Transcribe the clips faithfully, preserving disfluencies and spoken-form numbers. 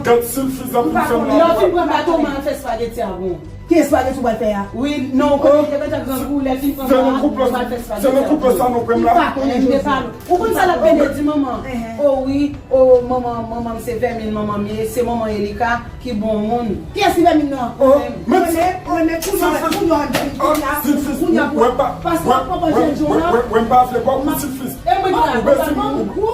Gad Silfiz ap vin fè m la. Lè w fin pran bato, m al fè espageti avè w. Ki espageti w pral fè a? Wi, non, ou konnen, te gentan grangou, lè l fin pran bato, m al fè espageti avè w. Se nan koup sa nou pran la. M pa konnen, Jozè. Ou konn sa l ap pede di manman? O wi, o manman, manman m se vèmin, manman m ye, se manman Elika ki bon moun. Kiyès ki vèmin nan? Mwen menm, mwen menm, kounye a, kounye a, kounye a, kounye a, paske w ap pran jèn jan la. Mwen pa vle bò kou Silfiz. E mwen la, ou bezwen,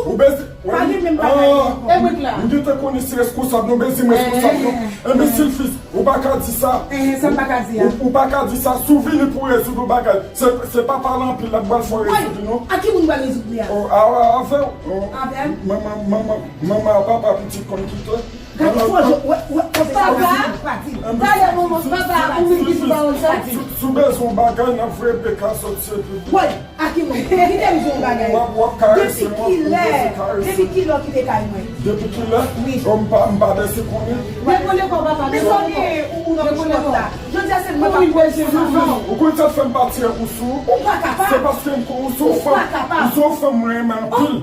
ou bezwen. Pa gen menm bagay yo. E mwen la. M gentan konnen se reskonsab nou, bezwen reskonsab nou. Enben Silfiz, ou pa ka di sa. Sa m pa ka di a. Ou, ou pa ka di sa, si w vini pou rezoud yon bagay. Se, se pa pale anpil la m pral fè w rezoud li non. A ki moun m pral rezoud li a? A, avè w. Avè m? Manman, manman, manman a papa pitit konn kite. Gade fò je, wè, wè, kote sa papa, pa di. Talè manman, papa, ou vin di sou pawòl sa. Si, si w bezwen yon bagay, n ap voye Rebeka soti epi. Woy, a ki moun? Kite m di yon bagay. W ap, w ap karese mwen, w bezwen karese. Depi kilè, depi kilè w kite kay mwen? Depi kilè? Wi. O, m pa, m pa bese konnen. Dekonekte papa, dekonekte. Ou, ou nan bouch pòt la. Jodi a se mwen k ap konnen sa non. Ou konn sa k fè m pa tire kou sou ou? Ou pa kapab. Se paske m konnen ou se yon fanm. Ou pa kapab. Ou se yon fanm mwen renmen anpil.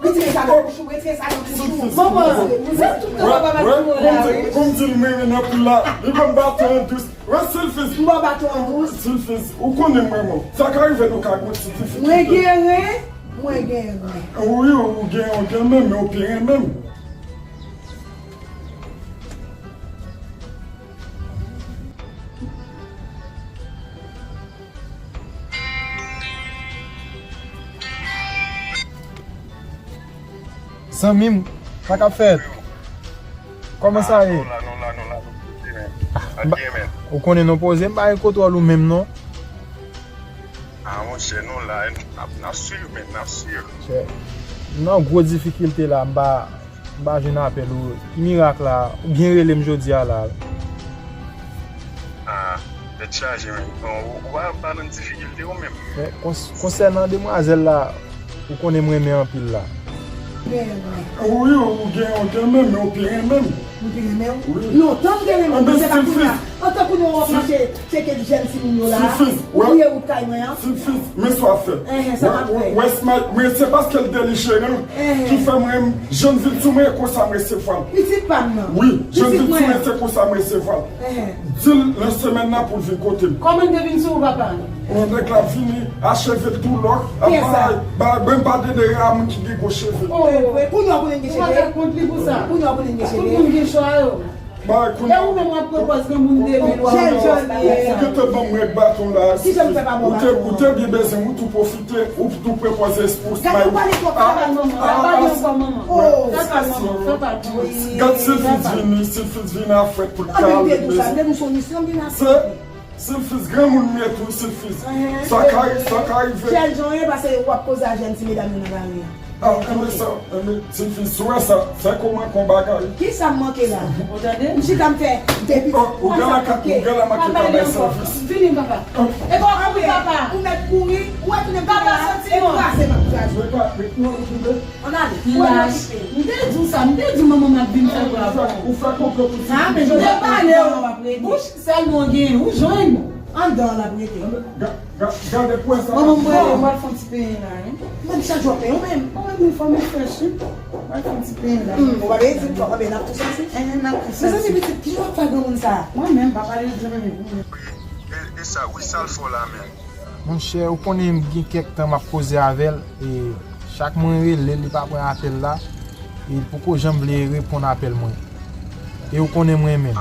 Retire sa nan bouch ou, retire sa nan bouch ou. Manman, se tout tan papa m ap di w la, wi. Kòm di l mwen nan pil la, li ban m baton an dous. Wè Silfiz. M ba w baton an dous. Silfiz, ou konnen mwen, mwen. Sa ka rive nou ka gon ti difikilte. Mwen gen ren, mwen gen ren. Wi, ou gen, ou gen men, men ou pi renmen m. Zanmi m, sa k ap fèt? Kòman sa ye? Nou la, nou la, nou la, nou poze, men. Ou konnen nou poze, m pa gen kontwòl ou menm, non. A, monchè, nou la, n ap, n ap swiv, men, n ap swiv. Chè, m nan gwo difikilte la, m pa, m pa jwenn apèl ou. Ki mirak la? Ou byen rele m jodi a la. A, tèt chaje, men. Bon, ou, ou pa, pa nan difikilte ou menm. Men, kons-, konsènan demwazèl la, ou konnen m renmen anpil la. Wi, ou gen, ou gen men, men ou pi renmen m. Ou pi renmen m? Wi. Lontan m te renmen w, men se pa kounye a. Antan kounye a w ap mache tcheke jèn timoun yo la, ou bliye wout kay mwen an. Silfiz, men sa w ap fè. Enhen, sa m ap fè. Wè, wè, wè, men se paske l delijeran ki fè mwen, jan m vin sou mwen, e konsa m resevwa l. Pitit pa m nan. Wi, jan m vin sou mwen, se konsa m resevwa l. Di l nan semèn nan pou l vin kote m. Kòman l te vin sou ou, papa? Yon nèg la vini, acheve l tou lòk, ap bay, bay, menm pa de dera moun ki gen gwo cheve. Kounye a w konnen gen cheve? Ou pa ka kont li pou sa. Kounye a w konnen gen cheve? Tout moun gen chwa yo. E ou menm w ap pran pòz granmoun de mil w ap pran pòz konsa. Ou gentan ban m règ baton la. Kijan m fè pa ba w baton an? Ou te, ou te byen bezwen, ou tou pwofite, ou tou pran pòz espous. Gade ou pale twòp. Papa, manman, papa, manman. Papa, manman, papa, manman. Gad Silfiz vini, Silfiz vini a frèt pou l kale. Silfiz granmoun m ye tou, Silfiz. Sa ka, sa ka rive. Jèn jan w ye, paske w ap koze a jèn ti medam yo nan lari a. A, enben sa, enben, Silfiz, si w wè sa, fè kòman kon bagay. Kisa m manke la? Ou tande? M chita m fè depi. O, ou gen la manke, ou gen la manke ka bay sèvis. Vini, papa. E bon, ou mèt kouri, ou mèt tounen papa, soti e kraze m ap kraze. Ann ale. Lach. M te di w sa, m te di w manman m ap vin fè bwa avè w. Ou fè konplo pou sa. Sa, men jodi a pale w. Bouch sèlman w genyen, ou jwenn. Anndan l ap rete. Ga-, ga-, gade pwen sa. Manman m prale, m pral fè yon ti penyen la, wi. Menm chaj w ap penyen w menm. Mwen menm fò m frèch, wi. M pral fè yon ti penyen la. Hmm, ou pa vle di m fò, anben n ap tou sòti. Enhen, n ap tou sòti. Mezanmi, pitit, kijan w ap fè granmoun sa? Mwen menm, pa pale de mwen menm. E, e sa, wi, sa l fè w la menm. Monchè, ou konnen m gen kèk tan m ap koze avè l, e chak mwen rele l, li pa pran apèl la, e l poko janm vle reponn apèl mwen. E ou konnen m renmen l.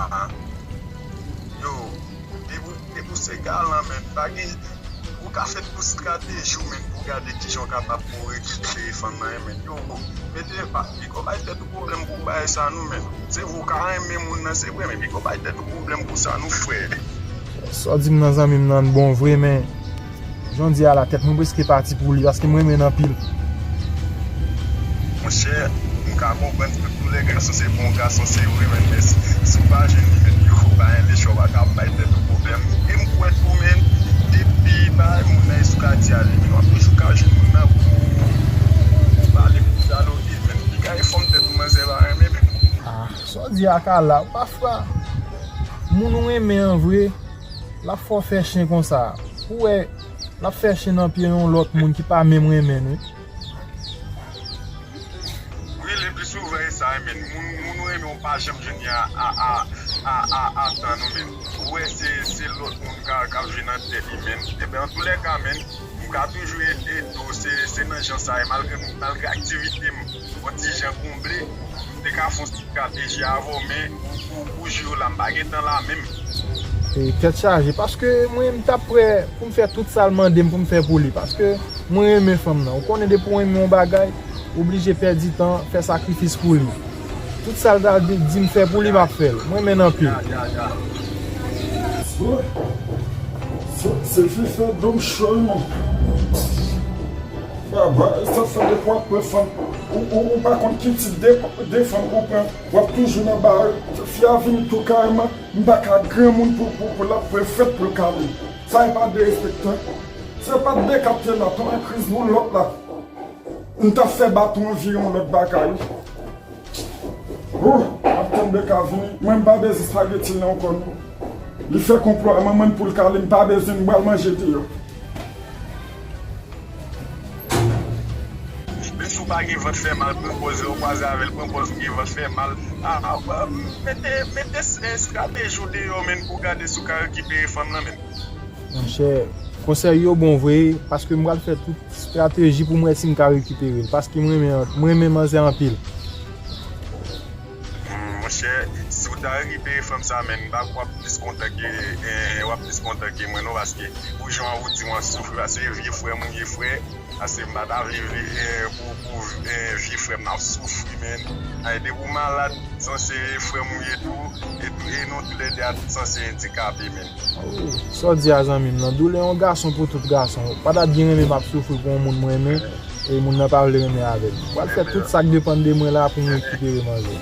Yo, depi, depi w se galan, menn, pa gen, ou ka fè tout estrateji w, menn, pou gade kijan w kapab pou w rekipere fanm nan, menn. Yo, mete pa, piko bay tèt ou pwoblèm pou bagay sa non, menn. Se vre w ka renmen moun nan, se vre, men piko bay tèt ou pwoblèm pou sa non, frè. Sa w di m nan, zanmi m nan bon vre, men jan w di a la, tèt mwen prèske pati pou li, paske m renmen l anpil. Monchè, m ka konprann ke tou lè gason se bon gason, se vre, men, men si, si w pa jwenn li, men yo, pa gen lechwa, w pa ka bay tèt ou pwoblèm. E m kwè tou, men, depi bagay moun nan esplati a, li, men w ap toujou ka jwenn moun nan pou, pou pale, pou dyaloge, men. Li ka enfòm tèt ou manzè pa renmen, men. Ah, sa w di a ka la, pafwa, moun ou renmen an vre, l ap fè w fè chen konsa. Ou wè, l ap fè chen nan pye yon lòt moun ki pa menm renmen l, wi. Wi, le pli souvan e sa, men moun, moun ou renmen w pa pa janm jwenn li a, a, a, a, a, a tan non, menn. Ou wè se, se lòt moun ka, k ap jwe nan tèt li, menn. Ebyen, antoulèka, menn, m ka toujou ede w, se, se nan jan sa ye, malgre, malgre aktivite m yon ti jan konble, m te ka fè yon estrateji avè w, men pou, pou, pou jou la, m pa gen tan la menm. E, tèt chaje, paske mwen, m t ap prè pou m fè tout sa l mande m pou m fè pou li, paske mwen renmen fanm nan. Ou konnen, depi w renmen yon bagay, ou blije pèdi tan, fè sakrifis pou li. Tout sa l ta di, di m fè pou li, m ap fè l. Mwen renmen l anpil. Ya, ya, ya. Se, se, se fi fè do m cho, non. Baba, sa fè depi w ap pran fanm, ou, ou, ou pa konn ki tip de, de fanm ou pran, w ap toujou nan ba yo. Fi a vini tou kareman, m pa ka granmoun pou, pou, pou l ap pran fèt pou l kale. Sa e pa derespektan. Se pa de k ap te la, ton en kriz pou lòt la. M t ap fè baton an vire yon lòt bagay. Oh, ap tann beka vini. Mwen m pa bezwen espageti nan ankò non. Li fè konplo a manman l pou l kale, m pa bezwen, m pral manje deyò. Menm si w pa gen vant fè mal, pran pòz lè w kwaze avè l, pran pòz ou gen vant fè mal. A, a, a, mete, mete s-, estrateji w deyò, menn, pou gade si w ka rekipere fanm nan, menn. Monchè, konsèy yo bon vre, paske m pral fè tout estrateji pou m wè si m ka rekipere l, paske m renmen, m renmen manzè anpil. Hmm, monchè, si w ta rekipere fanm sa, menn, m pa kwè w ap plis kontan ke, eh, w ap plis kontan ke mwen, non, paske pou jan w di m w ap soufri, paske se vye frè m ou ye, frè, paske m pa ta vle, eh, pou, pou, eh, vye frè m ap soufri, menn. Ay, depi w malad, sanse frè m ou ye tou, e, e nou toulède a sanse andikape, menn. Oh, sa w di a, zanmi m nan, doulè yon gason pou tout gason. Pa ta byen renmen m ap soufri pou yon moun m renmen, e moun nan pa vle renmen avè m. M pral fè tout sa k depann de mwen la pou m rekipere manzè.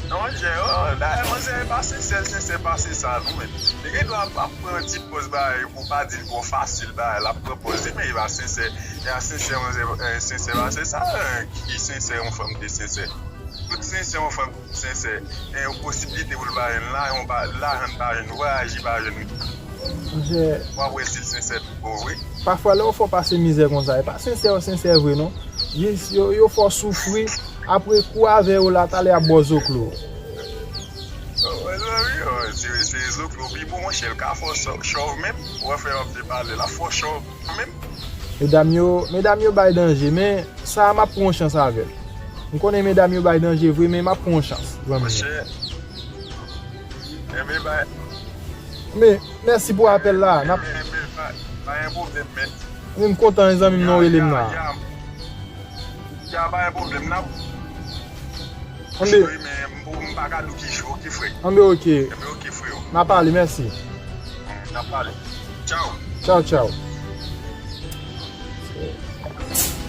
Non, monchè, oh, dayè, manzè pa sensè, sensè pase sa, non, menn. Li gen dwa ap, ap pran ti pòz bagay pou pa di l twò fasil, bagay, l ap pran pòz li, men li pa sensè. E a sensè, manzè, eh, sensè pase sa, eh, ki sensè, yon fanm te sensè. Tout sensè, yon fanm sensè. E yon posiblite pou l pa jwenn lajan, pa, lajan pa jwenn, vwayaje pa jwenn. Monchè. W ap wè si l sensè tout bon vre. Pafwa, lè yo fè w pase mizè konsa, e pa sensè yo sensè vre, non. Yo, yo, yo fè w soufri, apre kou avè yo la, talè y ap ba w zoklo. Oh, mezanmi, oh, se, se zoklo pi bon, monchè, l ka fè w chòv menm. Ou wè fè w ap depale, l ap fè w chòv menm. Medam yo, medam yo bay danje, men sa a m ap pran yon chans avè l. M konnen medam yo bay danje vre, men m ap pran yon chans, zanmi m. Monchè. Enben, bay. Men, mèsi pou apèl la. N ap... Enben, bay, pa gen pwoblèm, men. Men m kontan, zanmi m, non, rele m la. Ya, ya. Ya, pa gen pwoblèm, n ap... Anbe. Wi, men m, m pa ka di w ki jou, oke, frè. Anbe, oke. Enben, oke, frè. N a pale, mèsi. N a pale. Tchaw. Tchaw, tchaw.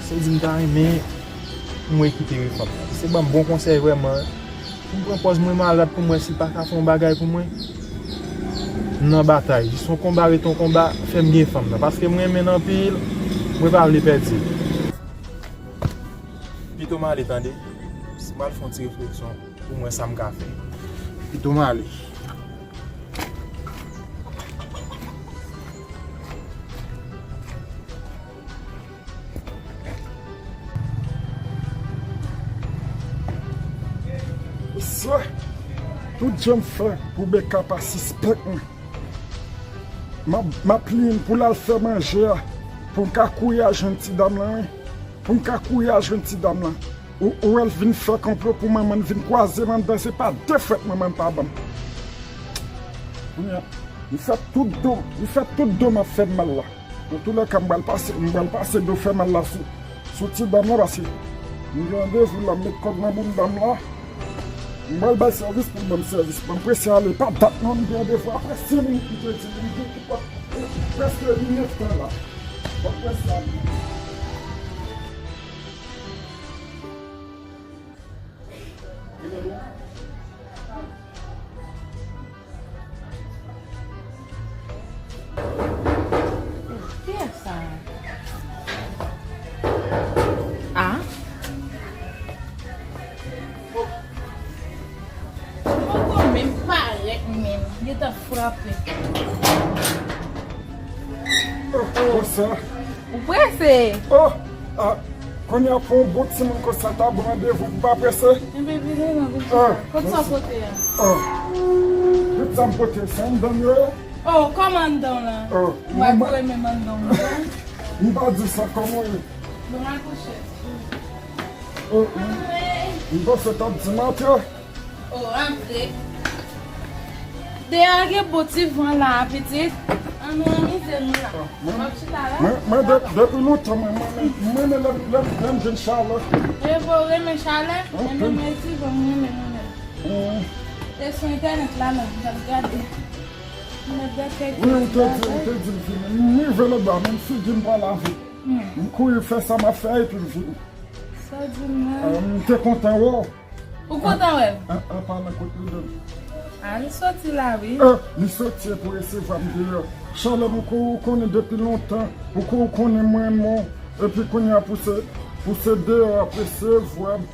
Se di m ta renmen pou mwen kite refanm nan. Se ban m bon konsèy vrèman. Pou m pran pòz mwen malad pou m wè si l pa ka fè yon bagay pou mwen. M nan batay. Jis yon konba ret yon konba, fè m gen fanm nan. Paske m renmen l anpil, mwen pa vle pèdi l. Pito m ale tande. M al fè yon ti refleksyon pou m wè sa m ka fè. Pito m ale. Mesye, tout jan m fè pou Beka pa sispèk mwen. M ap, m ap li n pou l al fè manje a, pou m ka kouri al jwenn ti dam lan, wi. Pou m ka kouri al jwenn ti dam lan. Ou, ou wè l vin fè konplo pou manman l vin kwaze m anndan, se pa de frèt manman l pa ban m. Kounye a, li fè tout do, li fè tout do m ap fè m mal la. Antoulèka, m pral pase, m pral pase do fè mal la sou, sou ti dam la, paske m gen randevou la, m met kòd nan boum dam la. M pral bay sèvis pou l ban m sèvis. Ban m prese ale, pa dat non, m gen randevou apre senk minit, m te di l, m gen tout prèske inèdtan la. Ban m prese ale. Kiyès sa? A? Poko menm parèt menm. Gentan frape. Oh, oh, sa. Ou prese? Oh, ah. Kounye a pou yon bon timoun konsa ta bon randevou pou pa prese. Enben vini non, vini. Ah, kote sa w pote a? Ah. Tout sa m pote, se anndan m yo ye? Oh, kòman anndan w lan? Ah, m pa di w renmen m anndan w lan. M pa di sa, kòman w ye? Bon, al kouche. Oh, m panse w t ap di m antre. Oh, antre. Deyò a gen bon ti van la, pitit. An nou anmize nou la. Ah, mwen, w ap chita la? Mwen, mwen, de-, depi lontan, mwen, mwen, mwen, mwen renmen lè, lè, lè m jwenn chalè. E bon, w renmen chalè? Anpil. Enben, mwen di, bon, mwen renmen mwen menm. Mm. E sou entènèt la, non, m t ap gade. M t ap gade kèk... Wi, ou te di, ou te di m vini. M rive lòtbò, menm figi m pa lave. Mm. M kouri fè sa m ap fè a, epi m vini. Sa w di m nan? Ah, m te kontan wè w. Ou kontan wè m? An, an palan kot Loudon. Ah, li soti la, wi. Ah, li soti pou resevwa m deyò. Chalè, ou ko-, ou konnen depi lontan. Ou ko-, ou konnen mwen renmen w. Epi kounye a pou se, pou se deyò w ap resevwa m.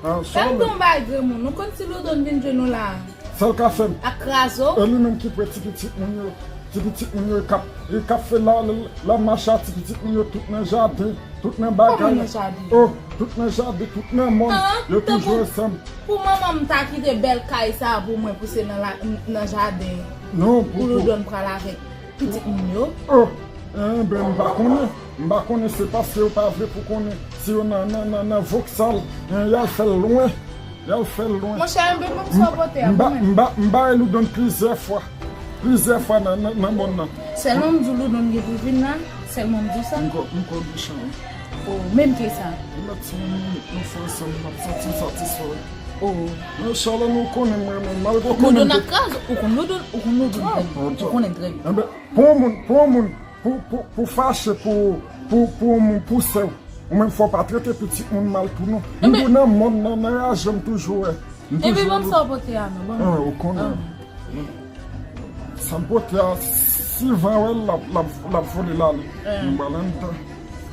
Ah, Chalè. Gad yon bagay granmoun. Nou konn si Loudon vin jwenn nou la. Sa l ka fè m? Ak kraze w. E li menm ki pre ti pitit moun yo. Ti pitit moun yo k ap, e k ap fè la, la, la mache a ti pitit moun yo tout nan jaden, tout nan bagay. Kòman nan jaden? Oh, tout nan jaden, tout nan mòn. Ah, yo toujou ansanm. Pou manman m ta kite bèl kay sa a pou mwen, pou se nan la, nan jaden. Non, pou, pou Loudon pral avèk pitit moun yo. Oh, enben, m pa konnen. M pa konnen, se paske yo pa vle pou konnen si yo nan, nan, nan, nan Vokzal, en, y al fè l lwen. Y al fè l lwen. Monchè, enben, ban m sa w pote a pou mwen. M ba, m ba, m ba Loudon plizyè fwa. Plizyè fwa nan, nan, nan mòn nan. Sèlman m di w Loudon gen pou vin la, sèlman m di w sa. M ko-, m konn Richard. Oh, menm ke sa. Yon lòt timoun nou, nou fè ansanm, m ap santi m satisfè. Oh. Men Chalè, nou konnen mwen, mwen, malgre ou konnen m te... Ou konn Loudon ak kraze, ou konn Loudon, ou konn Loudon trè byen. Ou konnen trè byen. Enben, pou yon moun, pou yon moun, pou, pou, pou fache pou, pou, pou yon moun pouse w, ou menm fò w pa trete pitit moun mal tou non. M tou nan mòn nan, nan raje m toujou wè. M toujou... Enben ban m sa w pote a non, ban m. Ah, ou konnen. Ah. Sa m pote a, si van wè l, l ap, l ap, l ap vole l ale. Ah. M pral anndan.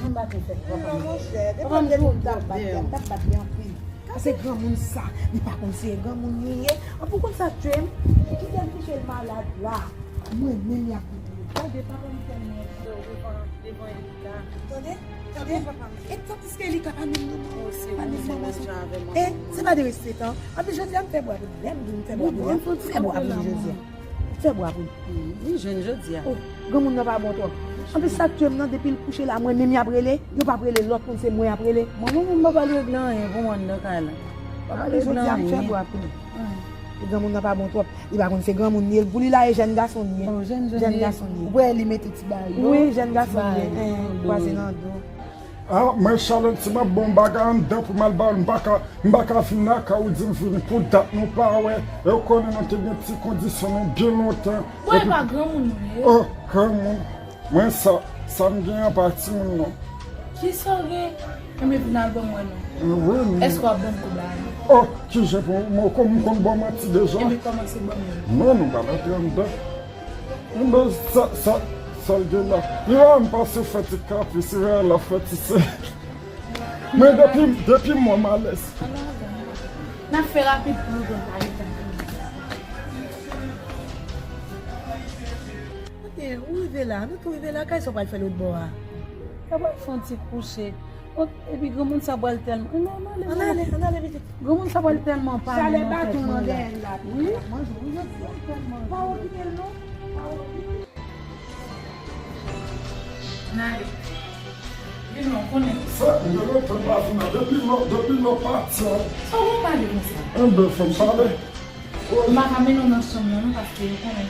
Mwen pa te fè papa m. Non, monchè, depi w ap depi m t ap bat li, m t ap bat li anpil. Paske granmoun sa, li pa konn si e granmoun li ye. Anpi w konn sa k tchwe m? Kite l kouche l malad la. Mwen menm y ap mouri. Gade papa m tèlman dò devan, devan Elika. Tande? Tande? Tande papa m. E tandiske Elika pa menm nan mwen. Oh, se pa menm manman sa. E se pa de respè tan. Anpi jodi a m fè bwa pou li. Lè m di m fè bwa pou li, m fè bwa pou li jodi a. Fè bwa pou li. Li jwenn jodi a. Oh, granmoun nan pa bon twòp. Anpi sa k tchwe m nan, depi l kouche la, mwen menm y ap rele, yo p ap rele lòt moun, se mwen y ap rele. Mwen menm m pa pral regle anyen pou mwen anndan kay la. Pa pral regle anyen. Jodi a m fè bwa pou li. E granmoun nan pa bon twòp. Li pa konn se granmoun li ye, pou li la e jèn gason li ye. Jèn gason li ye. Ou wè li mete ti bayo. Wi, jèn gason li ye. Kwaze nan do. Ah, mwen Charlene, si m ap ba w bagay anndan pou m al ba w, m pa ka, m pa ka vin lakay ou di m vini pou dat nou pa wè. E w konnen nou te gen ti kondisyon nou byen lontan. Bon, e pa granmoun nou ye. Oh, granmoun. Mwen sa, sa m gen an pa timoun non. Kisa w gen? Enben vin al ban m wè non. Wi, m... Èske w ap ban m kob la? Oh, kijan pou mwen, m konn ba w manti deja. Enben kòmanse ban m yo. Non, nou pa rantre anndan. Enben, sa, sa, sa l gen la? Li wè m pase fè ti kapris, li wè l ap fè ti se. Men depi, depi m wè m alèz. N ap fè rapid pou nou jwenn pa gen tan. Ok, ou rive la, nou tou rive la, kisa w pral fè lòt bò a? Sa pral fè yon ti kouche. Epi granmoun sa pral tèlman, ann ale, ann ale, ann ale, pitit. Granmoun sa pral tèlman pa menm nan tèt mwen la. Wi. Manje, wi, jodi a tèlman. Pa okipe l non. Pa okipe l. Ann ale. Vin non, konnen. Sa, m gen lontan m pa vin la. Depi lò, depi lò pati an. Sa w konn pale konsa? Enben, fò m pale. M pa ka mennen w nan chanm nan non, paske ou konnen.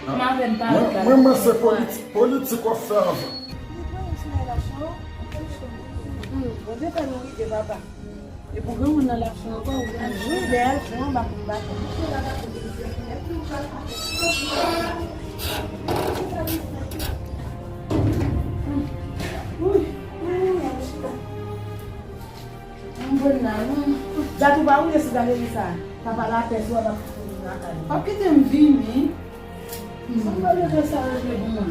M avè m pa... Mwen, mwen, mwen se politik, politik w ap fè avè m. Bondye fè nou rive, papa. E pou granmoun nan l ap fè ankò, wi. Wi, dèyè l fè anba pou l bati. Wi, wi, wi, wi. Mwen bon la, non. Dat ou pa woule sou galeri sa. Papa lapè sou a, pa kite m lakay. Pa kite m vini. Sa m pral regle sa regle pou mwen.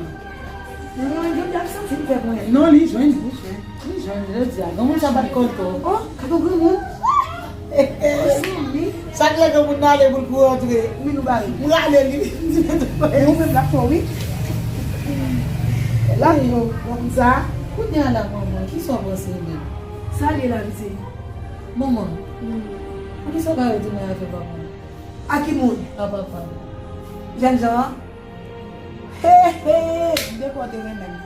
Non, non, jodi a m santi m fè mwen. Non, li jwenn, li jwenn. Li jwenn, jodi a. Granmoun sa bat kò l twò. Oh, gade granmoun. Sa k lè granmoun nan ale pou l pou rantre. Wi, nou bare. M rale li. E ou menm l ap fè w, wi. L ap fè w, granmoun sa. Kounye a la, manman, kisa w panse menm? Sa li la, mesye? Manman, hmm, poukisa w pa retounen avè papa? A ki moun? A papa. Jènjan an? He, he, m te kwè w te renmen m.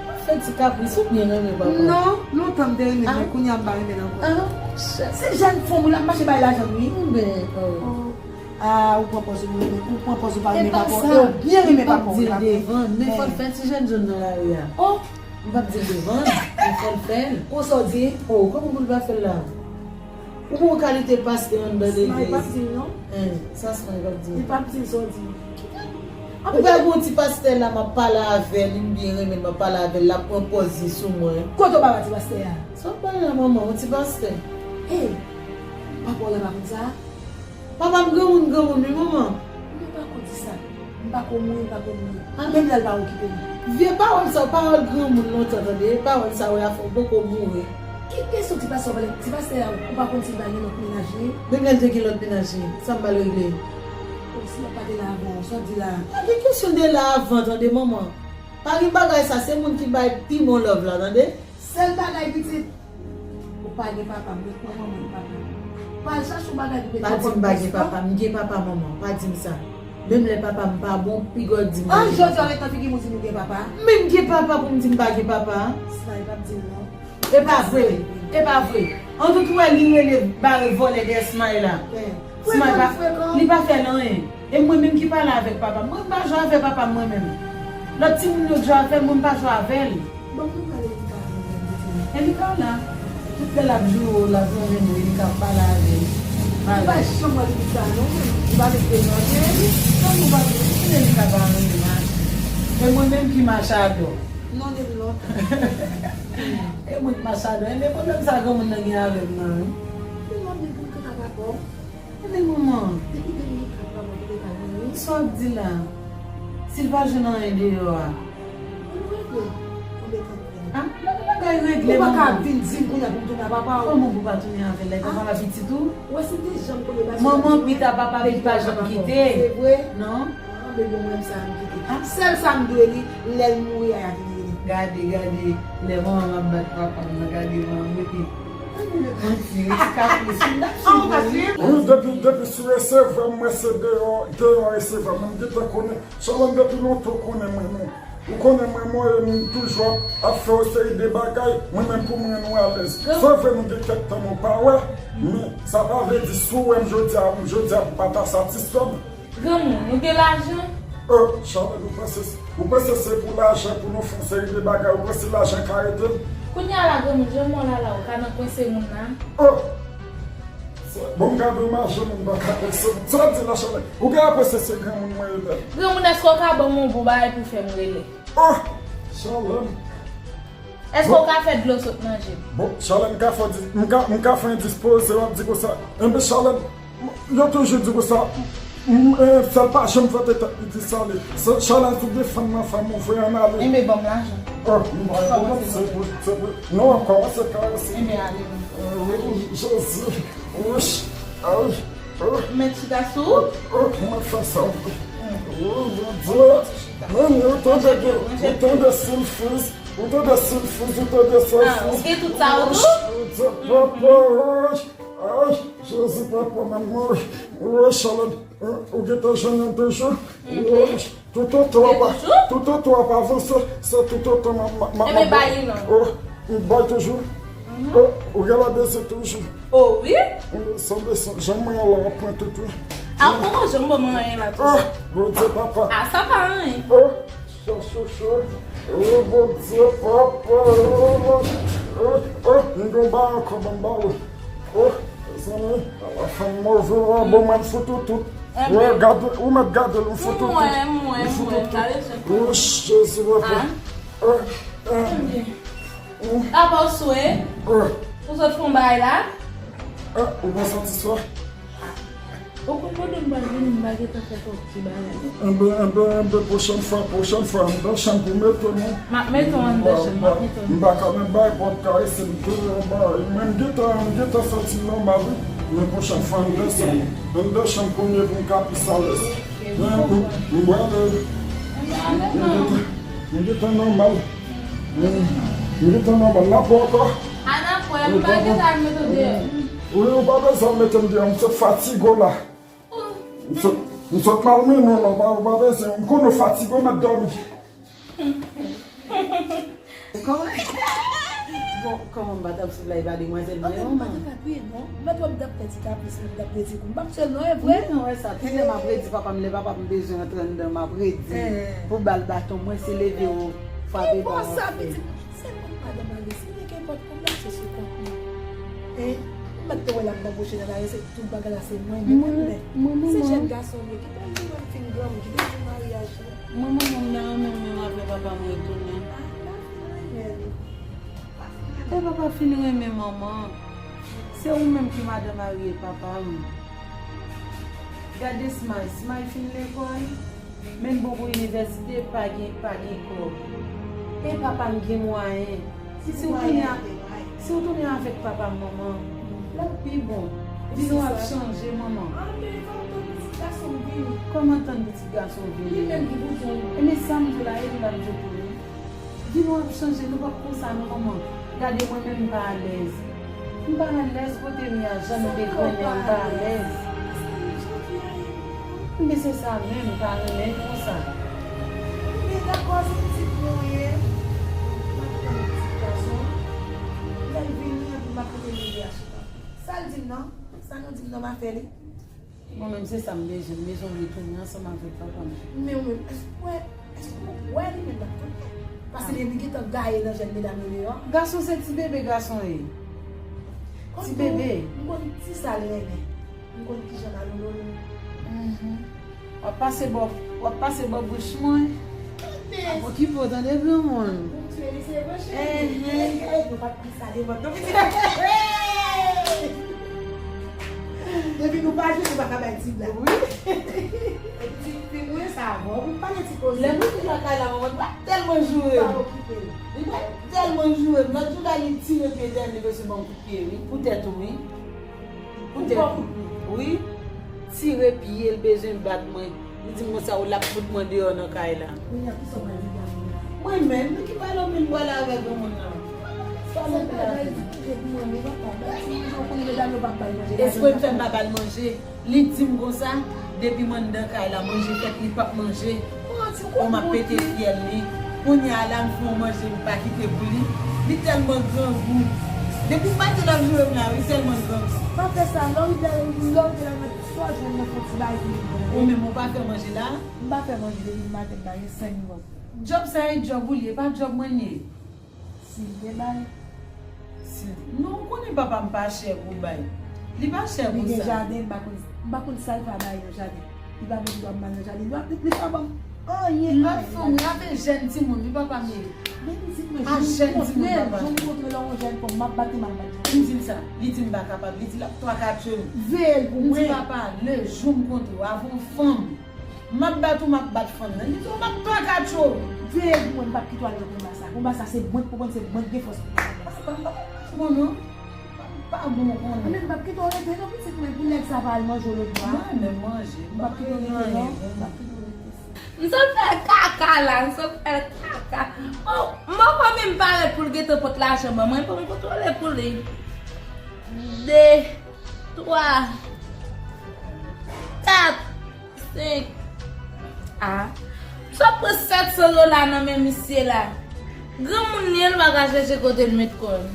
Ou fè ti kapris, ou byen renmen papa. Non, lontan m te renmen l, men kounye a m pa renmen l ankò. Ah, chè. Se jèn fanm wi, l ap mache bay lajan wi. Ben, oh. Ah, ou pran pòz ou renmen, ou pran pòz ou pa renmen papa w, e ou byen renmen papa w. M p ap di l devan, men fò l fè ti jèn jòn nan lari a. Oh! M p ap di l devan, men fò l fè l. Konsa w di? Oh, kòman pou l pa fè l la? Ou gon kalite pastè anndan legliz. Smile p ap di l non. Hein, sa Smile p ap di l. Li p ap di l sa w di. Ou pa gon ti pastè la, m ap pale avè l, m byen renmen l, m ap pale avè l, l ap pran pòz li sou mwen. Kote w pa wè ti pastè a? Sa w ap pale la, manman, yon ti pastè? Hey, papa w la pa konn sa? Papa m granmoun, granmoun wi, manman. M pa ko di sa. M pa ko mouri, m pa ko mouri. Ah. Menm lè l pa okipe m. Vye pawòl sa, pawòl granmoun lontan, tande. Pawòl sa yo ap fè w poko mouri. Ki kesyon ti pastè w pale? Ti pastè a, ou pa konn si l pa gen lòt mennaj li? Menm lè l te gen lòt mennaj li, sa m pral regle? Oh, si l pa te la avan, sa w di la? Pa gen kesyon de la avan, tande, manman. Pa gen bagay sa, se moun ki bay pi bon love la, tande. Sèl bagay pitit, ou pa gen papa, m ret pran manman m papa. Pa al chache yon bagay pou mete nan pòt plis non. Pa di m pa gen papa, m gen papa manman, pa di m sa. Menm lè papa m pa bon, piga w di m pa gen papa. An jodi a w ret nan figi m ou di m ou gen papa? Men m gen papa pou m di m pa gen papa? Smile p ap di l non. E pa vre, e pa vre. An tou tou wè li rele bare vòlè dèyè Smile la. Smile pa, li pa fè l anyen. E mwen menm ki pale avèk papa m. Mwen m pa jwe avè papa m mwen menm. Lòt timoun yo jwe avè l, mwen m pa jwe avè l. Bon, mwen pale Erika avè mwen menm. Erika la. Tout lè l ap joure w, l ap renmen w, Erika ap pale avè l. Mwen pa janm wè Erika non, mwen pa met devan li. Kòman w pa met Erika pa renmen mache? E mwen menm ki machadò. Non, depi lontan. E mwen k machadò. Ebyen, pwoblèm sa granmoun nan gen avè m nan, wi. Depi lè m vin pou m konn ak papa w. Ebyen, manman. Depi Dominika pa mwen, m te ka jwenn li. Sa w ap di la? Si l pa jwenn anyen deyò a. Ann regle. Konbyen tan pou fè? Ah, pa gen bagay regle, manman. Ou pa ka vin di m kounye a pou m tounen a papa w. Kòman pou w pa tounen avè l? Lè papa a pitit ou? Ou wè si m te janm konnen bagay sa. Manman, pita papa m pa janm kite. Se vre? Non. Ah, men bon, mwen sa m kite. Sèl sa m dwe li, lè l mouri a, y a vin rele. Gade, gade, lè manman m ap bat papa m nan, gade manman m rete. Manti, wi, ti kapris, wi, n ap swiv ou, wi. Wi, depi, depi sou resevwa m, mwen se deyò, deyò resevwa m. Mwen m gentan konnen. Shalom depi lontan w konnen mwen, mwen. Ou konnen mwen, mwen, m toujou ap, ap fè yon seri de bagay. Mwen menm pou mwen, nou alèz. Se vre, nou gen kèk tan nou pa wè. Men, sa pa vle di si w wè m jodi a, jodi a pou pa ta satisfè m. Granmoun, ou gen lajan? Oh, Charlène, ou panse, ou panse se pou lajan pou nou fè yon seri de bagay, ou panse lajan ka rete m? Kounye a la, granmoun, jan m wè w la la, ou ka nan kwense moun la. Oh! Bon, m gade w mache, moun pa ka kwense m. Sa w di la, Charlène? Ou gen enpresyon se granmoun mwen ye la? Granmoun, èske w ka ban m yon bon bagay pou fè m rele? Oh! Charlène. Èske w ka fè dlo sot nan je m? Bon, Charlène, m ka fè di-, m ka, m ka fè endispoze, w ap di konsa. Enben, Charlène, yo toujou di konsa, m, m, eh, sèl pa janm fè tèt li di sa li. Se Charlène ki defann nan fanm ou voye ann ale. Enben, ban m lajan. Oh, m pa konn se pou, se pou, non, kòmanse karese. Enben, ale, non. Oh, Jezi. Wouch. Ay. Oh. Mèt chita sou. Oh, oh, kòman fè sa? Oh, Bondye. Men, ou tande, ou tande silfiz. Ou tande silfiz, ou tande silfiz. Ah, ou gen tout sa ou tou? Wouch, Bondye, papa, wouch. Ay, Jezi, papa, manman. Wouch, Charlène. Ou gentan jwenn yon toujou? Wouch. Toutotan w ap, toutotan w ap avanse, se toutotan m ap, m ap, m ap, oh, m bay toujou. Oh, ou gen la dezi toujou. Oh, wi. Sanble, jan mwen an la, w ap pran tout, wi. A, ou poko janm ban mwen anyen la, tou. Oh, Bondye, papa. A, sa pa anyen. Oh, chouchou. Oh, Bondye, papa. Oh, oh, m gen yon ba ankò, ban m ba ou. Oh, mezanmi, ala fanm move, w bon, mwen fout ou tout. Wè, gade, ou mèt gade l, m fout ou tout. M fout ou tout. Oh, Jezi, papa. Oh, oh. Apa w swe? Oh. Ou sot fè yon bagay la? Ah, ou pa satisfè? Ou konn pandan m pa vini, m pa gentan fè kòk. Ti bagay. Enben, enben, enben, pwochèn fwa, pwochèn fwa, anndan chanm pou mete nou. M ap mete w anndan chanm, m ap mete w anndan chanm. M pa ka menm bay pòt karese m tou, mwen, m gentan, m gentan santi m nòmal, wi. Men pwochèn fwa, anndan chanm. Anndan chanm pou m ye pou m ka plis alèz. Men, m, m, m, m gentan, m gentan nòmal. M, m gentan nòmal. N ap wè ankò. A, n ap wè. M pa gen zam mete w deyò. Wi, ou pa bezwen mete m deyò, m sot fatige w la. M sot, m sot malmennen w la, ou pa, ou pa bezwen, m konnen w fatige, w mèt dòmi. Kòman? Bon, kòman m pa t ap swiv la, e pa demwazèl mwen, manman? Mwen pa t ap kriye, non. Mwen twò m t ap fè ti kapris, mwen t ap fè ti kou. M p ap sèl non, e vre? Wi, mwen wè sa. Kilè m ap redi papa m, lè papa m bezwen antre anndan, m ap redi pou ba l baton. Mwen se leve ou frape ba l. Se mwen madan marye, si li gen kòb pou m lage sou kont mwen. Hein? M mèt te wè l ap banboche nan lari, se tout bagay la se mwen menm, mwen menm. Se jèn gason m ye, ki pral li menm fin granmoun, ki te sou maryaj la. Mwen menm, mwen nan renmen menm avè papa m retounen. E papa fin renmen manman. Se ou menm ki madan marye papa m. Gade Smay, Smay fin lekòl. Men l bon pou inivèsite, pa gen, pa gen kòb. E papa m gen mwayen. Si w tounen a, si w tounen avèk papa m, manman, l ap pi bon. Di nou ap chanje, manman. Kòman tann pitit gason vini? Li menm ki pou di w. E men sa m di w la, e li l ap di w tou wi. Di nou ap chanje, nou p ap konsa non, manman. Gade mwen menm m pa alèz. M pa alèz kote m ye a, jan nou degrannen an, m pa alèz. Men se sa menm, m pa renmen konsa. Men dakò, se pitit mwen ou ye. M ap tann pitit gason. Lè l vini, epi m ap pote leve a sou kò. Sa l di m nan? Sa nou di m nan, m a fè li. Mwen menm se sa m bezwen, m bezwen retounen ansanm avèk papa m. Men ou menm, èske w wè, èske w wè li menm l ap tounen? Paske depi gentan gaye nan jèn medam yo deyò. Gason se ti bebe gason ye. Ti bebe. M konn ti sa l renmen. M konn kijan malolo l. W ap pase bò, w ap pase bò bouch mwen. Ap okipe w tande granmoun. Pou m tire li se vre cheri. Enhen. Ey, nou pa t di sa devan non pitit. Depi nou pa jwenn, nou pa ka bay ti blag. Wi. Epi ti fi mwen sa bon, ou pale ti koze. Lè nou te lakay la, manman, li pa tèlman joure m. Pa okipe l. Li pa tèlman joure m. Lòt jou la, li tire pye dèyè m, li bezwen ban m kout pye, wi. Pou tèt ou, wi. Pou tèt ou. Wi. Tire pye l, bezwen bat mwen. Li di m konsa, ou l ap fout mwen deyò nan kay la. Kounye a, kisa w pral di granmoun nan? Mwen menm, ki pale anpil pale avèk granmoun nan? Pale anpil avèk li. Espre m fè m pa ba l manje. Li di m konsa, depi m anndan kay la, manje fèt, li p ap manje. O, m ap pete fyèl li. Kounye a la, m fè yon manje, m pa kite pou li. Li tèlman grangou. Depi maten l ap joure m la, li tèlman grangou. Pa fè sa, lè w rive, lè w rive la, mèt swa jwenn nan fon ti bagay pou li pran. Ou menm, ou pa fè manje la? M pa fè manje depi maten, m pa gen senk goud. Djòb sa e djòb ou li ye, pa djòb mwen li ye. Si l te bay. Si l te, non, ou konnen papa m pa chè pou bay. Li pa chè pou sa. Li gen jaden, m pa konn, m pa konn sa l fè a bay nan jaden. Li pa menm dwa m al nan jaden. Li pa, li pa ban m anyen, anyen. Lòt fanm, rate jèn timoun, li papa m ye. Men pitit mwen, a jèn timoun papa. Jan m kontre lè yon jèn fanm, m ap bat li, m ap bat li. M di l sa, li di m pa kapab, li di l ap twakatche m. Veye l pou mwen. M di papa, le jou m kontre w avè yon fanm. M ap bat ou, m ap bat fanm nan. Li di w m ap twakatche w. Veye pou mwen, m p ap kite w al nan konba sa. Konba sa, se mwen k pou konn, se mwen k gen fòs pou konn konba sa. Bon, non. Pa bon, konnen. Men m p ap kite w rete, non, pitit mwen, pou nèg sa pa al manje w lòt bò a. Mwen menm manje. M p ap kite w rete, non. M p ap kite w rete. M sot fè kaka la, m sot fè kaka. Bon, m poko menm parèt pou l gentan pot lajan ban mwen, pou m kontwole pou li. De, twa, kat. Senk. A. M sot pran sèt san dola nan men misye la. Granmoun li ye, l pa ka chèche kote l met kò l.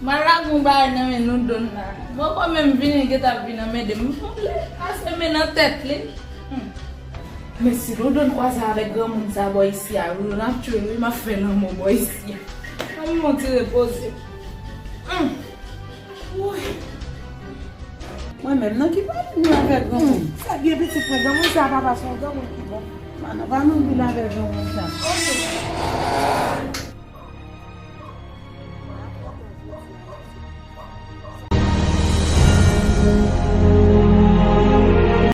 M al lage yon bagay nan men Loudon la. M poko menm vini, li gentan ap vin anmède m. M fout lè pase men nan tèt li. Hmm. Men si Loudon kwaze avèk granmoun sa bò isi a, Loudon ap tchwe m wi, m ap fè lanmò bò isi a. Ann, m on ti repoze. Hmm. Woy. Mwen menm, nan ki pale m nan avèk granmoun? Hmm, sa byen pitit mwen, granmoun sa papa se yon granmoun ki bon. Pa nan pale anpil avèk granmoun sa. Ok.